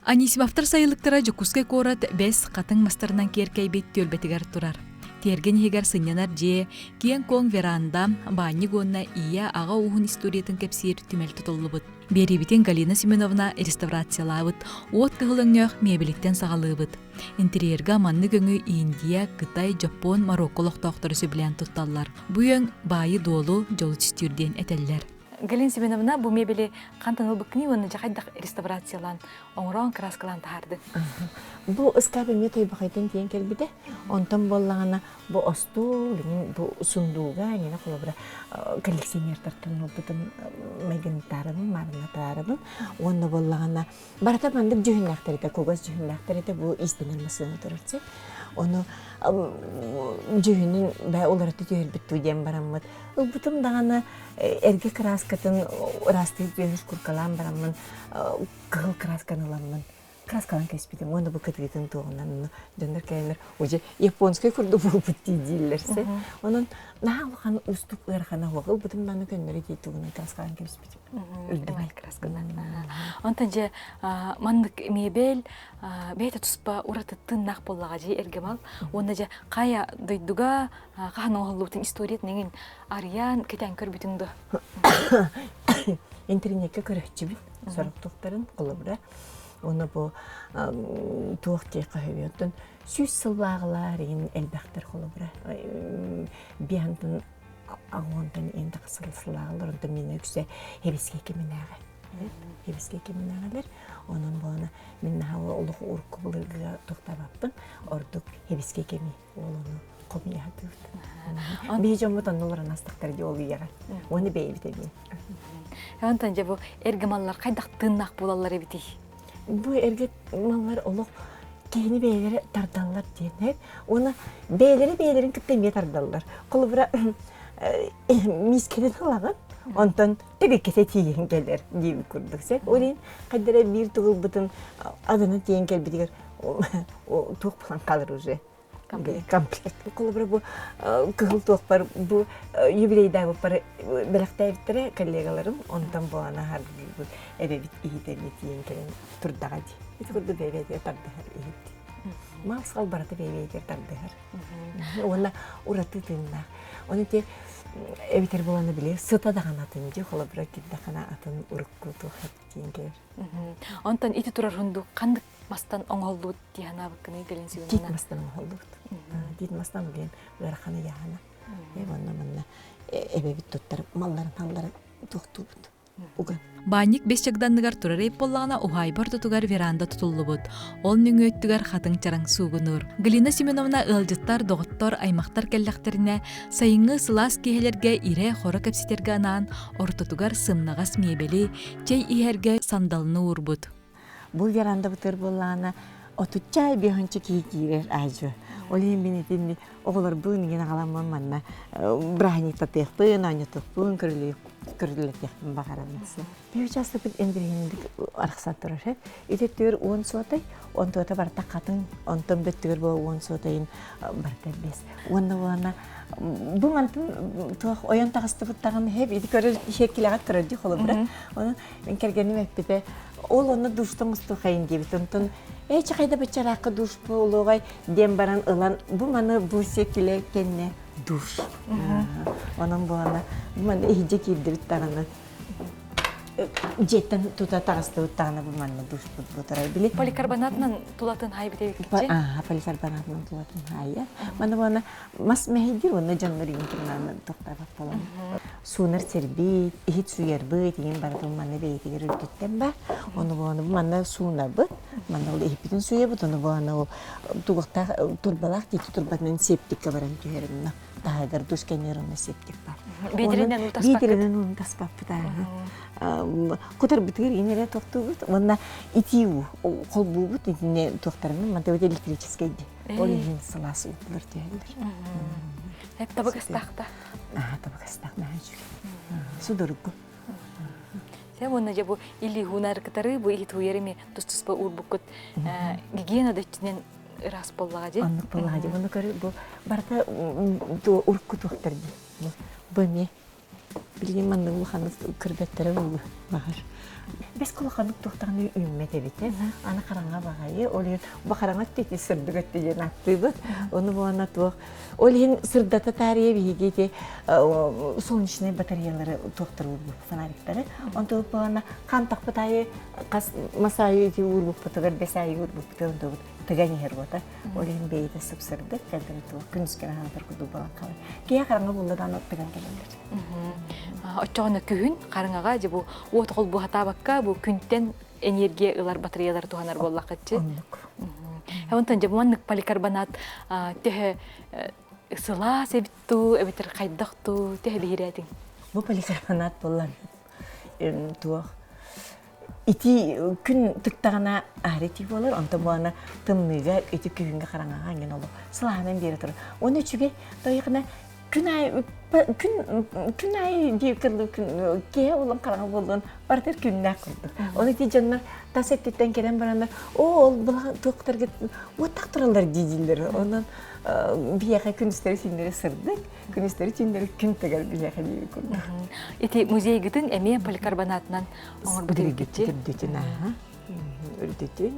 Анисимовтар сайылыктара Дьокуускай куорат бэс хатыҥ мастарынан киэркэйбит түөлбэтигэр турар. Тиэргэн иһигэр сынньанар дьиэ, киэҥ-куоҥ веранда, баанньык уонна ийэ, аҕа ууһун историятын кэпсиир түмэл тутуллубут. Биэриибитин Галина Семеновна реставрациялаабыт уот кыһыл өҥнөөх миэбэлиттэн саҕалыыбыт. Интерьергэ маннык өҥү Индия, Кытай, Дьоппуон, Марокко олохтоохторо сөбүлээн тутталлар. Бу өҥ баайы-дуолу, дьолу түстүүр диэн этэллэр. Галина Семеновна бу мебели хантан ылбыккыный уонна дьэ хайдах реставрациялаан, оҥороон, краскалаан таһаардын? Бу ыскаап эмиэ Тойбохойтон тиийэн кэлбитэ. Онтон буоллаҕына бу остуол, бу сундууга эҥинэ холобура коллекционердартан ылбытым майгынтаарабын, маарынатаарабын. Уонна буоллаҕына барыта маннык дьүһүннээхтэр этэ, кугас дьүһүннээхтэр этэ бу иистэнэр массыына турар сир. Ону дьүһүнүн бээ уларыта түһэрбит дуу диэн бараммыт. Ылбытым даҕаны эргэ кырааскатын ыраастыы түөһүс куркалаан бараммын кыһыл красканы ыламмын краскалаан кэспитим уонна бу кытыытын туоҕунан дьоннор кэлэннэр уже японскай курдук буолбут дии дииллэр се онон наһаа улахан уустук ыарахана суох ылбытым даҕаны көннөрү дии тугунан краскалаан кэбиспитим үрдүмэй красканан онтон дьэ маннык мебель бэйэтэ туспа ураты тыыннаах буоллаҕа дии эргэ мал уонна дьэ хайа дойдуга хаһан оҥоһуллубутун историятын эҥин арыйан кэтээн көрбүтүҥ дуо? Интернеккэ көрөөччүбүн сорох туохтарын холобура уонна бу туох диэххэ сөбүй оттон 100 сыллааҕылар иһин элбэхтэр холобура биһантан аҕуонтан эн тахсыл сыллааҕылар онтон мин үксэ хебискэ киминээҕэ хебискэ киминээҕэлэр онон буолана мин наһаа олох урукку былыргыга тохтообаппын ордук хебискэ кеми Ол ону хомуйаатыбыт. Биһи дьоммут онно олорон астахтар дии ол үйэҕэ. Уонна бэйэбит эмиэ. Онтон дьэ бу эргэ маллар хайдах тыыннаах буолаллар эбитий? Бу эргэ маллар олох киһини бэйэлэрэ тардаллар диэн. Уонна бэйэлэрэ бэйэлэрин кытта эмиэ тардаллар. Холобура, миискэнэн ылаҕын, онтон тигиккэтэ тиийэн кэлэр диэбит курдук. Ол иһин хайдара биир тугулбутун адына тиийэн кэлбитигэр туох буолан хаалар уже комплект холобура бу кыһыл туохпар бу юбилейдаабыппар бэлэхтээбиттэрэ коллегаларым онтон буолан аһарбыт эбэбит иһитэ тиийэн кэлэн турдаҕа дии ити курдук бэйбэйтигэр тардыһар иһит мал-сал барыта бэйбэйтигэр тардыһар уонна ураты тыыннаах оны ити эбитэр буолана били сыта даҕаны атын дии холобура кирдэххинэ атын урукку туох тиийэн кэлэр Онтон ити турар хундук ханнык мастан оҥоһуллубут дии санаабыккыный Галина Семеновна? Тиит мастан оҥоһуллубут. Тиит мастан диэн ыарахан ыйааһына. Уонна манна эбэбит туттар малларын халларын туохтуубут. Уган. Баанньык бэс чагданныгар турар эбит буоллаҕына, уһаайба ортотугар веранда тутуллубут. Ол нөҥүө өттүгэр хатыҥ чараҥ суугунуур. Галина Семеновна ыалдьыттар, доҕоттор, аймахтар кэллэхтэринэ, сайыҥҥы сылаас киэһэлэргэ ирэ-хоро кэпсэтэргэ анаан, ортотугар сымнаҕас миэбэли, чэй иһэргэ сандалыны уурбут. Бу верандабытыгар буоллаҕына отучча биэһинчэ киһи киирэр аадьы. Ол иһин мин итинни оҕолорбун иҥин аҕаламмын манна бырааһынньыктатыахпын, оонньотуохпун, көрүлэтиэхпин баҕарабын. Биир учаастакпыт интэриэһинэйдик арахсан турар. Ити өттүгэр 10 суотай, онтуота барыта хатыҥ, онтон бөттүгэр бу 10 суотайын барыта бэс. Уонна буолана бу мантан туох ойон таҕыстыбыт даҕаны хэп ити көрөр сиэркилэҕэ көрөр дии холобура. Ону мин кэргэним эппитэ ол онно душтан мустуохайын диэбит. Онтон ээ чахайда баччараакка душ буолуоҕай диэн баран ылан бу маны бу сиэркилэ кэннэ душ. Онон буолана бу маны иһдьэ киирдибит даҕаны дьиэттэн тута таҕыстыбыт даҕаны бу манна дуспут буотарай били Поликарбонатынан тулатын хаайбыт эбиккитчи? Аа, поликарбонатынан тулатын хаайа. Маны буона мас мэһэйдиир уонна дьоннор иин турнаан тохтообот буолан. Суунар сирбит, иһит сууйарбыт, иин барытын манна бэйэтигэр үрдүттэн бар. Ону буона бу манна суунабыт, манна ол иһиппитин сууйабыт, ону буона ол тугахтаах турбалаах диэки турбатынан септиккэ баран түһэринна. Таһыгар душ кэннигэр онно септик бар. Биэдэринэн уу таспаккыт? Биэдэринэн уу таспаппыт Кутарбытыгар иҥэрэ тохтуубут уонна итии уу холбуубут итиннэ туохтарынан мантыбыт электрическэй дии. Ол иһин сылаас уулар түһэллэр. Эп табыгастаах да? Аа, табыгастаах наһаа үчүгэй. Судургу. Сэ уонна дьэ бу илии хуунар кытары бу иһит хуйар эми тус-туспа уурбуккут гигиена да өттүнэн ыраас буоллаҕа дии. Оннук буоллаҕа дии. Уонна көрө бу барыта урукку туохтар дии. Бу эмиэ. Билигин маннык улаханнык көрбөттөрө буолуо баҕар. Бэс улаханнык туохтаҕына үүммэт эбит э. Аны хараҥа баҕайы, ол иһин бу хараҥа өттө сырдык өттө диэн ааттыыбыт. Ону буолана туох ол иһин сырдата таарыйа биһиги ити солнечнай батареялары туохтар уурбут фонариктары. Онтон буолана хантахпыт аайы хас мас аайы ити уурбуппутугар бэс аайы уурбуппутугар онтубут тыган иһэр буота. Ол иһин бэйэтэ сып-сырдык, кэлдэрэ туох күнүскэ хаһаатар курдук буолан хаалар. Киһи хараҥа булла даҕаны тыган кэлэллэр. Оччоҕуна күһүн хараҥаҕа дьэ бу уот холбуһатаабакка бу күнтэн энергия ылар батареялары туһанар буоллаххытчы. Оннук. Онтон дьэ бу маннык поликарбонат төһө сылаас эбит дуу, эбэтэр хайдах дуу, төһө биһирээтиҥ? Бу поликарбонат буоллар туох ити күн тыктаҕына аһары итии буолар, онтон буолана тымныыга ити күһүҥҥү хараҥаҕа анньан олох сылааһынан биэрэ турар. Уонна үчүгэй тойохуна күн аайы күн күн аайы диир курдук киһи улам хараҥа буоллун барытыр күннээх курдук. Оны ити дьоннор тас өттүттэн кэлэн бараннар оо ол былаан туохтаргыт уоттах тураллар дии дииллэр. Онон биһиэхэ күнүстэри түүннэри сырдык, күнүстэри түүннэри күн тыгар биһиэхэ диир курдук. Ити музейгытын эмиэ поликарбонатынан оҥорбут эбиккит. Үрдүтүн ааһа. Үрдүтүн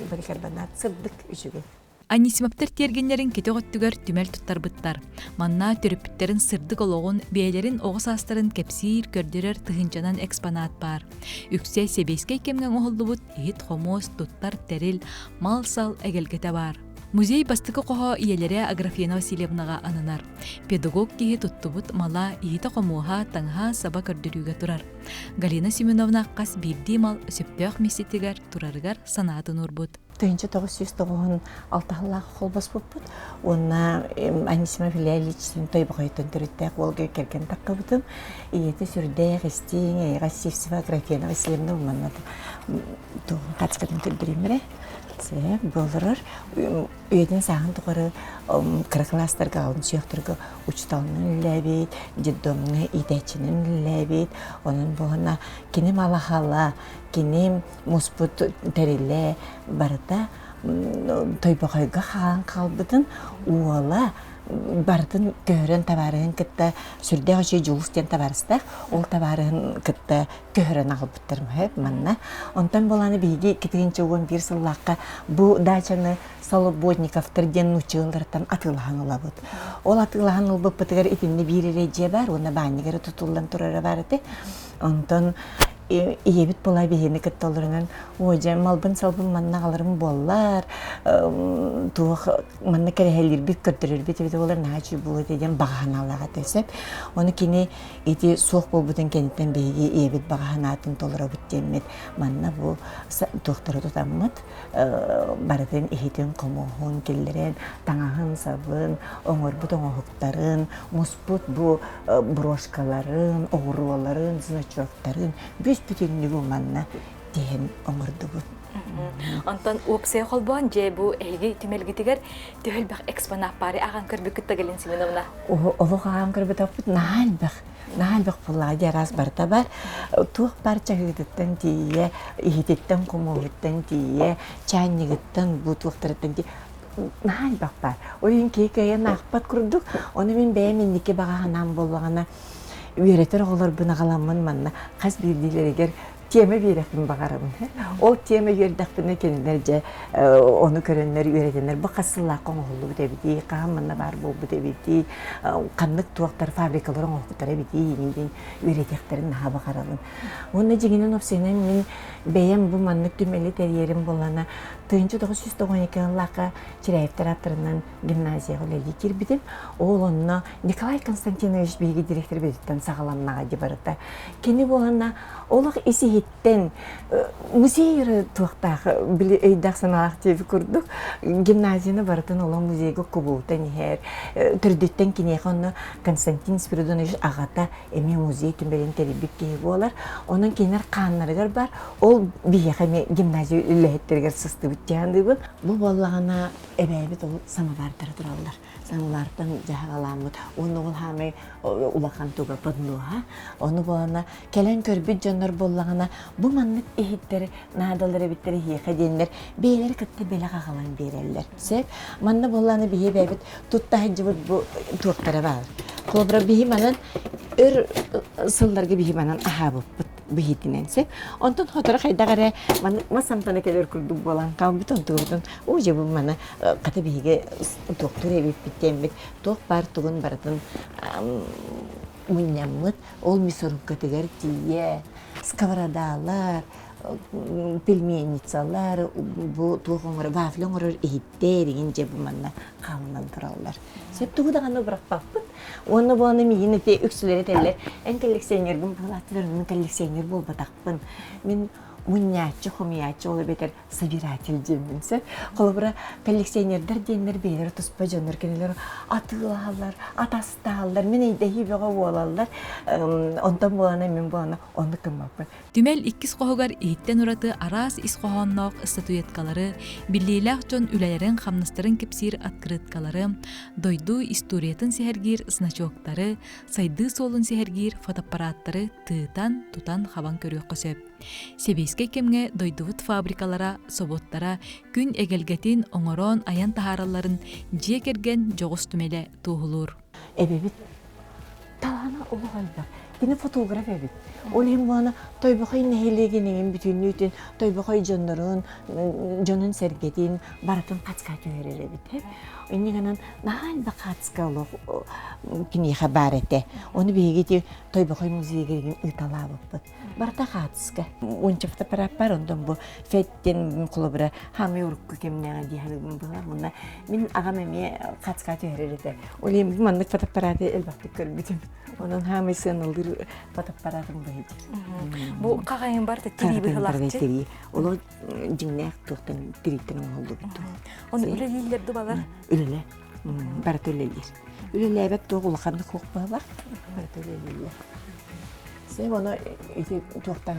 поликарбонат сырдык үчүгэй. Анисимовтар тиэргэннэрин кэтэх өттүгэр түмэл туттарбыттар. Манна төрөппүттэрин сырдык олоҕун, бэйэлэрин оҕо саастарын кэпсиир, көрдөрөр тыһыынчанан экспонат баар. Үксэ сэбиэскэй кэмҥэ оҥоһуллубут иһит-хомуос, туттар тэрил, мал-сал эгэлгэтэ баар. Музей бастакы хоһо ийэлэрэ Аграфена Васильевнаҕа ананар. Педагог киһи туттубут мала, иһитэ-хомуоһа, таҥаһа-саба көрдөрүүгэ турар. Галина Семеновна хас биирдии мал сөптөөх миэстэтигэр турарыгар санаатын уурбут. 1996 сыллаах холбоспуппут уонна Анисима Илья Ильичтин Тойбохойтон төрүттээх уолга кэргэн таххыбытым. Ийэтэ сүрдээх истиҥ, эйэҕэс Сивцева Аграфена Васильевна манна туоҕун хаачыстыбатын көрдөрүүм эрэ. Буоларар. Үйэтин сааһын тухары кыра кылаастарга алын сүһүөхтэргэ учууталынан үлэлээбит, детдомҥа иитээччинэн үлэлээбит. Онон буолана кини малахала, кини муспут тэрилэ барыта Тойбохойго хаалан хаалбытын уола барытын көһөрөн табаарыһын кытта сүрдээх үчүгэй Дьулус диэн табаарыстаах ол табаарыһын кытта көһөрөн аҕалбыттар манна онтон буолааны биһиги 2011 сыллаахха бу дачаны Солободниковтар диэн нууччаларыттан атыылаһан ылабыт ол атыылаһан ылбыппытыгар итиннэ биир эрэ дьиэ баар уонна баанньык эрэ тутуллан турара баар этэ онтон ийэбит була биһини кытта олорунан оо дьэ малбын-салбын манна аҕаларым буоллар туох манна кэрэһэлиирбит көрдөрөрбүт эбитэ буоллар наһаа үчүгэй буолуо этэ диэн баҕа санаалаах этэ сөп ону кини ити суох буолбутун кэнниттэн биһиги ийэбит баҕа санаатын толоробут диэммит манна бу туохтары тутаммыт барытын иһитин хомуоһун киллэрэн таҥаһын-сабын оҥорбут оҥоһуктарын муспут бу брошкаларын, оҕуруоларын, значоктарын бүс-бүтүннүгү манна тиһэн оҥордубут. Онтон уопсайа холбоон дьэ бу эһиги түмэлгитигэр төһө элбэх экспонат баары ааҕан көрбүккүт да Галина Семеновна? Олох ааҕан көрбөтөхпүт наһаа элбэх. Наһаа элбэх буоллаҕа дии араас барыта бар. Туох баар чаһыытыттан тиийэ, иһититтэн, хомуоһуттан тиийэ, чаанньыгыттан, бу туохтарыттан тиийэ наһаа элбэх баар. Ол иһин киһи кыайан аахпат курдук. Ону мин бэйэм инники баҕа санаам буоллаҕына, үөрэтэр оҕолорбун аҕаламмын манна хас биирдиилэригэр тиэмэ биэрэхпин баҕарабын. Ол тиэмэ үөрдэхпинэ кинилэр дьэ ону көрөннөр үөрэтэннэр бу хас сыллаахха оҥоһуллубут эбитий, хаһан манна баар буолбут эбитий, ханнык туохтар фабрикалар оҥоһуктара эбитий диэн үөрэтиэхтэрин наһаа баҕарабын. Уонна дьиҥинэн уопсайынан мин бэйэм бу маннык түмэли тэрийэрим буоллаҕына 1992 сыллаахха Чиряевтэр ааттарынан гимназияҕа үлэлии киирбитим. Ол онно Николай Константинович биһиги директорбытыттан саҕаланнаҕа дии барыта. Кини буолана олох ис-иһиттэн музей эрэ туохтаах били өйдөөх-санаалаах диэбит курдук гимназияны барытын олох музейга кубулутан иһэр. Төрдүттэн киниэхэ онно Константин Спиридонович аҕата эмиэ музей түмэлин тэрийбит киһи буолар. Онон кинилэр хааннарыгар бар. Ол Ол биһиэхэ эмиэ гимназия үлэһиттэригэр сыстыбыт дьаһаныыбын. Бу буоллаҕына эбээбит ол самовардара тураллар. Самовартан дьаһаҕалааммыт. Уонна ол хаамай улахан туга подноһа. Ону буолана кэлэн көрбүт дьоннор буоллаҕына бу маннык иһиттэр наадалар эбиттэр эһиэхэ диэннэр бэйэлэри кытта бэлэх аҕалан биэрэллэр. Сөп. Манна буоллаҕына биһи эбээбит тутта сылдьыбыт бу туохтара баар. Холобура биһи манан өр сылларга биһи манан аһаабыппыт быһыытынан сөп. Онтон хоторо хайдах эрэ маннык мас амтана кэлэр курдук буолан хаалбыт онтубутун уу дьэ бу маны хата биһиги туохтуур эбиппит диэммит туох баар тугун барытын мунньаммыт ол мясорубкатыгар тиийэ сковородалар пельменницалар бу туох оҥорор вафли оҥорор иһиттэр игин дьэ бу манна хаалынан тураллар сөп тугу даҕаны бырахпаппыт уонна буоланы миигин ити үксүлэрэ этэллэр эн коллекционергын буолааттылар мин коллекционер буолбатахпын мин мунньааччы хомуйааччы ол эбэтэр собиратель диэммин сөп. Холобура, коллекционердар диэннэр бэйэлэрэ туспа дьоннор кинилэр атыылаһаллар, атастаһаллар, мин эйдэһии бөҕө буолаллар. Онтон буолана мин буолана оннук гыммаппын. Түмэл иккис хоһугар иһиттэн ураты араас ис хоһоонноох статуэткалары, биллиилээх дьон үлэлэрин-хамнастарын кэпсиир открыткалары, дойду историятын сэһэргиир значоктары, сайдыы суолун сэһэргиир фотоаппараттары тыытан, тутан-хабан көрүөххэ сөп. Сэбиэскэй кэмҥэ дойдубут фабрикалара, собуоттара күн эгэлгэтин оҥорон айан таһааралларын дьиэ кэргэн дьоҕус түмэлэ туоһулуур. Эбэбит талаана олох элбэх. Кини фотограф эбит. Ол иһин буолана Тойбохой нэһилиэгин иҥин бүтүннүүтүн Тойбохой дьоннорун, дьонун-сэргэтин барытын хацка түһэрэр эбит. Инньэ гынан наһаа элбэх хацка олох киниэхэ баар этэ. Ону биһиги ити Тойбохой музейыгар ыыталаабыппыт. Барыта хаатыска. Уонча фотоаппарат бар, онтон бу фэттен холобура хаамай урукку кэмнээҕи дии саныыбын быһалар. Мунна мин аҕам эмиэ хаатыска түһэрэр этэ. Ол иһин маннык фотоаппараты элбэхтик көрбүтүм. Онон хаамай сыаналыыр фотоаппаратым быһыйдыр. Бу хаҕайын барыта тирии быһылаахчы. Тирии. Олох дьиҥнээх туохтан тирииттэн оҥоһуллубут. Оны үлэлииллэр дубалар? Үлэлэ. Барыта үлэлиир. Үлэлээбэт туох улаханнык хуох быһалар. Барыта үлэлииллэр. Сен ону ити туохтан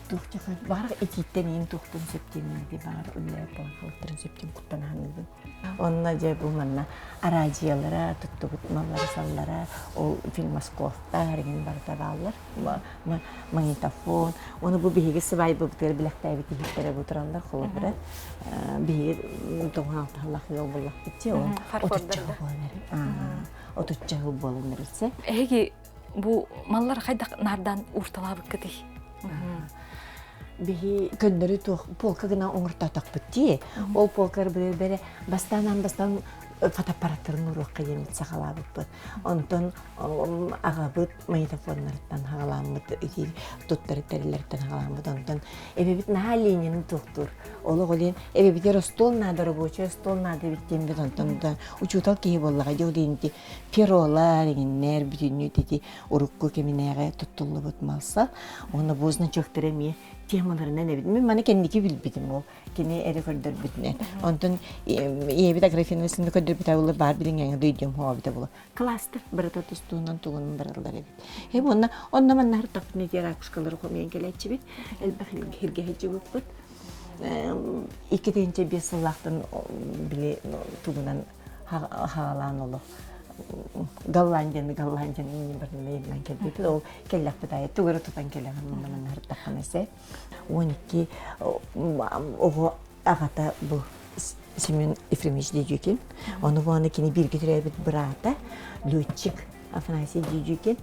туох баар итииттэн иин туохтан сөптүнэн ити баар үлэлээбит буолан сөптүн куттан аһаныыбын. Онно дьэ бу манна араадьыйалара, туттубут маллара-саллара, ол фильмоскоптар игин барыта бааллар. Магнитофон. Ону бу биһиги сыбаайбабытыгар билэхтээбит иһиттэрэ бу тураллар холобура. Биһиги тоҕуһаалтаһаллах ыал буоллахпыт дии, ол отучча буолан эрэр. Отучча сыл буолан эрэрсэ. Эһиги бу маллар хайдах наардаан уурталаабыккытый? Биһи көннөрү туох полка гына оҥортоотохпут дии. Ол полкар бэрэ бастаан аан бастаан фотоаппараттарын уруохха диэммит саҕалаабыппыт. Онтон аҕабыт магнитофоннарыттан хаҕаламмыт, туттар тэриллэртэн хаҕаламмыт. Онтон эбэбит наһаа Ленины туохтуур. Олох олен эбэбитигэр остуол наада, рабочий остуол наада эбит диэммит. Онтон да учуутал киһи буоллаҕа дии ол иһин перолар, иҥиннэр бүтүннүү ити урукку кэминээҕи туттуллубут малса. Уонна бу значоктара эмиэ темаларынан эбит. Мин маны кэнники билбитим ол кини эрэ көрдөрбүтүнэн. Онтон ийэбит Аграфена Васильевна көрдөрбүтэ буолар баар билиҥҥэ дойдум хообута була. Кластер барыта тустуунан тугунан бараллар эбит. Эм онно онно манна хартаппын ити ракушкалары хомуйан кэлээччибит. Элбэх хиргэһиччибиппыт. 2005 сыллаахтан били тугунан хаалаан олох Голландияны Голландияны барына кэлбиппит ол кэллэхпит аайы тугу эрэ тутан кэлэҕин мунна манна һыртаххына сэ 12 оҕо аҕата бу Семен Ефремович Дедюкин ону буолана кини бииргэ төрөөбүт быраата летчик Афанасий Дедюкин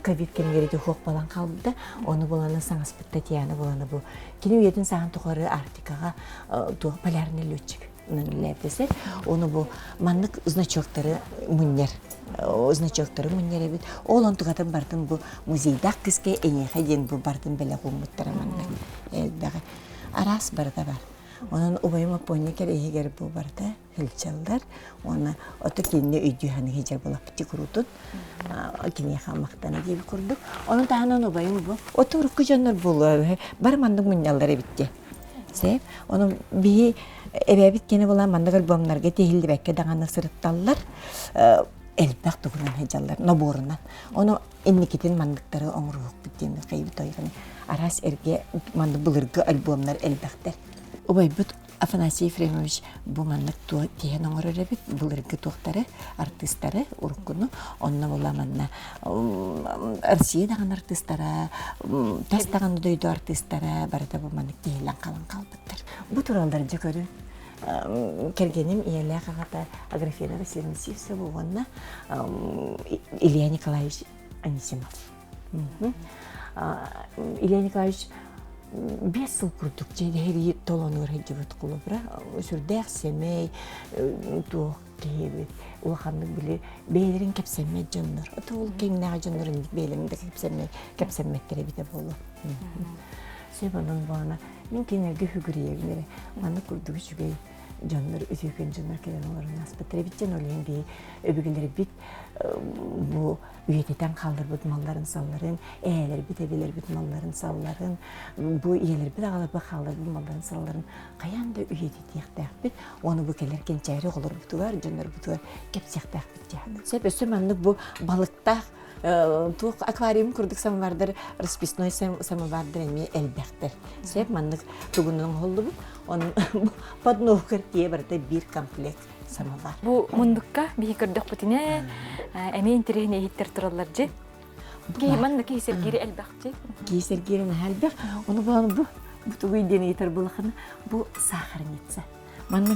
ковид кэмигэр ити хуох буолан хаалбыта ону буолана саҥаспыт Татьяна буолана бу кини үйэтин сааһын тухары Арктикаҕа туох полярный летчик үлэлээбитэ Ону бу маннык значоктары мунньар значоктары мунньар эбит. Ол онтукатын бартын бу музейдаах кыска эйиэхэ диэн бу бартын бэлэх ууммуттара маннык элбэҕи. Араас барыта бар. Онон убайым Аппония кэриэһигэр бу барыта сылдьаллар. Уонна ото кинини өйдүү саныы сылдьар буолаппыт куруутун киниэхэ махтана диэбит курдук. Ону таһынан убайым бу ото урукку дьоннор буолуо бары маннык мунньаллар эбит диэн. Сөп. Ону биһи эбээбит кини буолан маннык альбомнарга тиһиллибэккэ даҕаны сырытталлар. элбэх тугунан сылдьаллар, нобуорунан. Ону инникитин манныктары оҥоруохпут диэн хайбыт ойҕону араас эргэ маннык былыргы альбомнар элбэхтэр. Убайбыт Афанасий Ефремович бу маннык туо тиһэн оҥорор эбит былыргы туохтары, артыыстары уруккуну онно була манна Россия даҕаны артыыстара, тас даҕаны дойду артыыстара барыта бу маннык тиһиллэн халан хаалбыттар. Бу тураллар дьэ көрүҥ. Кэргэним ийэлээх аҕата Аграфена Васильевна Сивцева уонна Илья Николаевич Анисимов. Илья Николаевич 5 сыл курдук дьиэдэһэрии толонугар сылдьыбыт холобура сүрдээх сэмэй туох киһибит улаханнык били бэйэлэрин кэпсэммэт дьоннор ото ол кэмнээх дьоннор инник бэйэлэрин да кэпсэммэт кэпсэммэттэр эбитэ буолуо сөп онон буолана мин кинилэргэ үгүрүйэбин эрэ маннык курдук үчүгэй дьоннор үтүөкэн дьоннор кэлэн олорон ааспыттар эбит дьон ол иһин биһи өбүгэлэрбит бу үйэтитэн хаалларбыт малларын-салларын, эһээлэрбит, эбэлэрбит малларын-салларын, бу ийэлэрбит, аҕаларбыт хаалларбыт малларын-салларын хайаан да үйэтитиэхтээхпит. Уонна бу кэлэр кэнчээри оҕолорбутугар, дьоннорбутугар кэпсиэхтээхпит диэн. Сөп, өссө маннык бу балыктаах туох аквариум курдук самовардар, расписной самовардар эмиэ элбэхтэр. Сөп, маннык тугунан оҥоһуллубут. Онон подновкар тиэ барыта биир комплект. самовар. Бу мундукка биһи көрдөхпүтүнэ эмиэ интэриэһинэй иһиттэр тураллар дьи. Киһи манна киһи сэргиири элбэх дьи. Киһи сэргиири наһаа элбэх. Ону булан бу бу тугуй диэн ыйытар булахана бу сахарница. Манна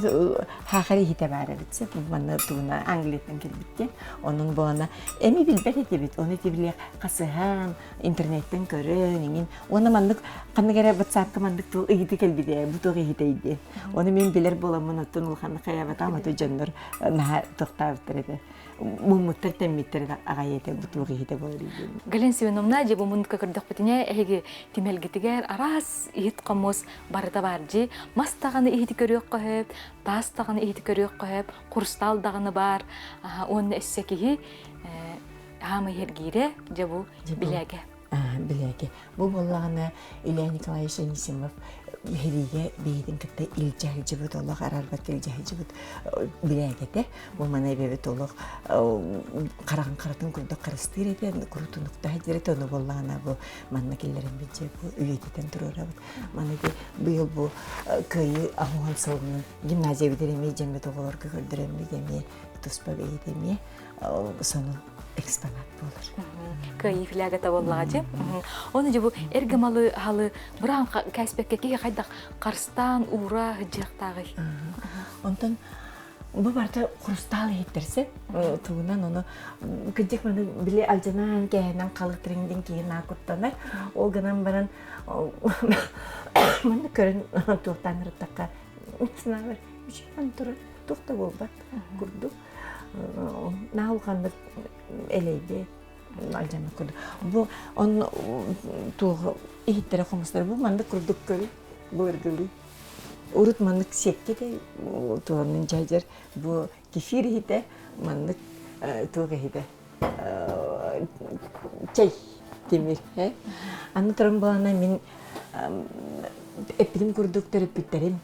хаахар иһитэ баар эбит сөп. Манна тугуна Англияттан кэлбит диэн. Онон буолана эми билбэт этибит. Ону ити хасыһан интернеттен көрөн иҥин уонна маннык ханнык эрэ ватсапка маннык тыл ыйыты кэлбитэ бу туох иһитэй диэн ону мин билэр буоламмын оттон улаханнык хайаабатаҕым аты дьоннор наһаа тохтообуттар этэ муммуттар тэммиттэр аҕай этэ бу туох иһитэ буолар диэн Галина Семеновна дьэ бу муннукка көрдөхпүтүнэ эһиги түмэлгитигэр араас иһит хомус барыта баар дьи мас даҕаны иһити көрүөххэ сөп таас даҕаны иһити көрүөххэ сөп хурустаал даҕаны баар уонна өссө киһи Хаамый эргиирэ, дьэ бу билээгэ. Билээгэ. Бу буоллаҕына Илья Николаевич Анисимов биһириигэ бэйэтин кытта илдьэ сылдьыбыт олох араарбакка илдьэ сылдьыбыт билээгэтэ. Бу маны эбэбит олох хараҕын харатын курдук харыстыыр этэ, курутунукта сылдьар этэ. Ону буоллаҕына бу манна киллэрэн бит бу үйэтитэн туруорабыт. Маны быйыл бу Кыайыы аһуһан сылынан гимназия бүтэр эмиэ дьэммит оҕолорго көрдөрөммүт эмиэ туспа бэйэтэ эмиэ сонун экспонат буолар. Кыайыы флягата буоллаҕа дьэ. Оны дьэ бу эргэ малы халы быраан кээспэккэ киһи хайдах харыстаан уура сыдьыахтааҕый? Онтон бу барыта хрустаал иһиттэрсэ тугунан ону кырдьык маны били алдьанаан кээһэнэн халыктырын диэн киһи наа куттанар ол гынан баран манна көрөн туохтаан ырыттахха санаабар үчүгэй турар туох да буолбат курдук Наһаа улаханнык элэйбит, алдьаммыт курдук. Бу он туох иһиттэрэ хомустара бу маннык курдук көрү былыргылыы. Урут маннык сиэккэ де туһанын дьайдьар бу кефир иһитэ маннык туох иһитэ чэй тимир Аны туран буолана мин эппитим курдук төрөппүттэрим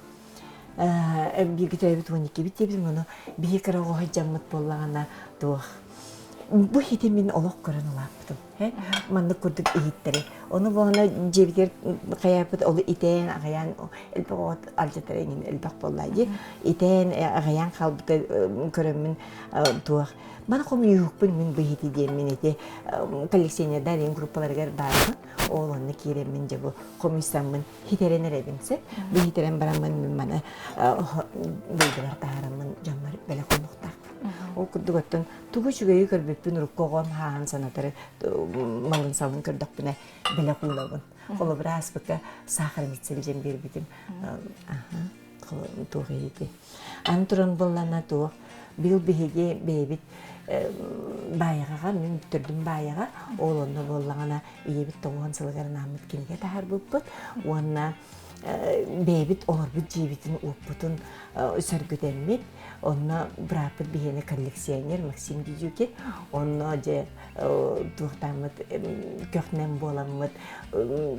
бииргэ төрөөбүт 12-бит диэбитим ону биһи кыра оҕо сылдьаммыт буоллаҕына туох бу иһити мин олох көрөн улааппытым маннык курдук иһиттэри ону буолана дьиэбитигэр хайааппыт ол итээн аҕайаан элбэх оҕо алдьатара иҥин элбэх буолла дии итээн аҕайаан хаалбыта көрөммүн туох маны хомуйуохпун мин бу иһити диэммин ити коллекционердар группаларыгар баарбын ол онно киирэммин дьэ бу хомуйсаммын хитэрэн эрэбин сөп. Бу хитэрэн бараммын мин маны дойдубар таһаараммын дьоммор бэлэх уунуохтаахпын. Ол курдук оттон тугу үчүгэйи көрбүппүн урукку оҕом хааһан санатары малын салын көрдөхпүнэ бэлэх уунабын. Холобура ааспыкка сахарница диэн биэрбитим. Туох иһити. Аны туран буоллана туох бил биһиги бэйэбит баайаҕаҕа мин төрдүм баайаҕа ол онно буоллаҕына ийэбит тоҕуһун сылыгар анааммыт кинигэ таһаарбыппыт уонна бэйэбит олорбут дьиэбитин уоппутун сөргүтэммит онно бырааппыт биһиэнэ коллекционер Максим Дидюки онно дьэ туохтааммыт көхнөн буоламмыт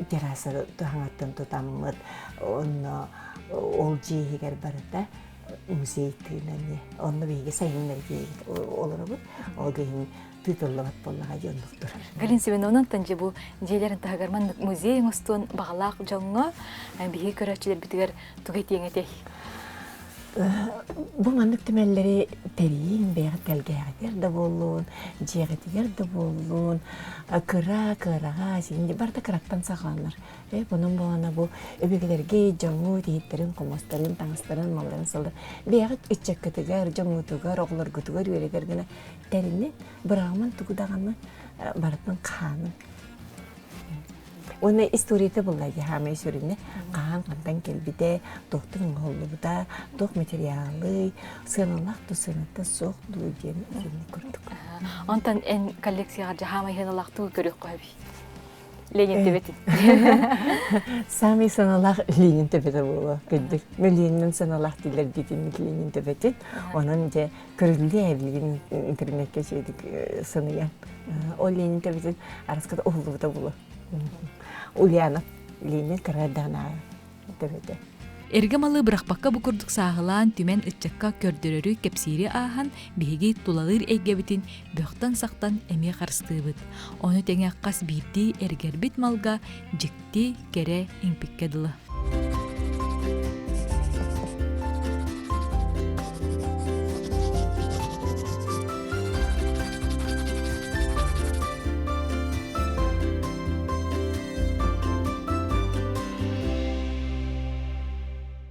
терраса хаҥаттан тутаммыт онно ол дьиэ иһигэр барыта. музей тыына эмиэ. Онно биһиги сайыннар олоробут. Ол иһин тыытыллыбат буоллаҕа дии оннук турар. Галина Семеновна дьэ бу дьиэлэрин таһыгар маннык музей оҥостуон баҕалаах дьоҥҥо биһиги көрөөччүлэрбитигэр тугу этиэҥ этэй? Бу маннык түмэллэри тэрийин бэйэҕит тэлгээҕитигэр да буоллун, дьиэҕитигэр да буоллун, кыра кыараҕа син барыта кыраттан саҕаланар. Онон буолана бу өбүгэлэргэ дьоҥҥут иһиттэрин, хомустарын, таҥастарын, малларын сылы бэйэҕит ыччаккытыгар, дьоҥҥутугар, оҕолоргутугар үөрэтэр гына тэринин, быраҕыман тугу даҕаны барытын хаанын. Уонна историята буолла дии хаамай сүрүнэ хаһан хантан кэлбитэ, туохтан оҥоһуллубута, туох материалый, сыаналаах да сыаната суох дуу диэн итинник курдук. Онтон эн коллекцияҕар дьаһаамай сыаналаах тугу көрүөххэ сөбүй? Ленин төбөтүн. Самый сыаналаах Ленин төбөтө буолуо кырдьык. Миллионунан сыаналаах дииллэр диэтинник Ленин төбөтүн. Онон дьэ көрүллүө билигин интернеккэ үчүгэйдик сыныйан. Ол Ленин төбөтүн араската уһуллубута буолуо. Ульянов Ленин кыра эрдэҕинээҕи төбөтө. Эргэ малы бырахпакка бу курдук сааһылаан түмэн ыччакка көрдөрөрү, кэпсиири ааһан, биһиги тулалыыр эйгэбитин бөхтөн-сахтан эмиэ харыстыыбыт. Ону тэҥэ хас биирдии эргэрбит малга дьикти, кэрэ иҥпиккэ дылы.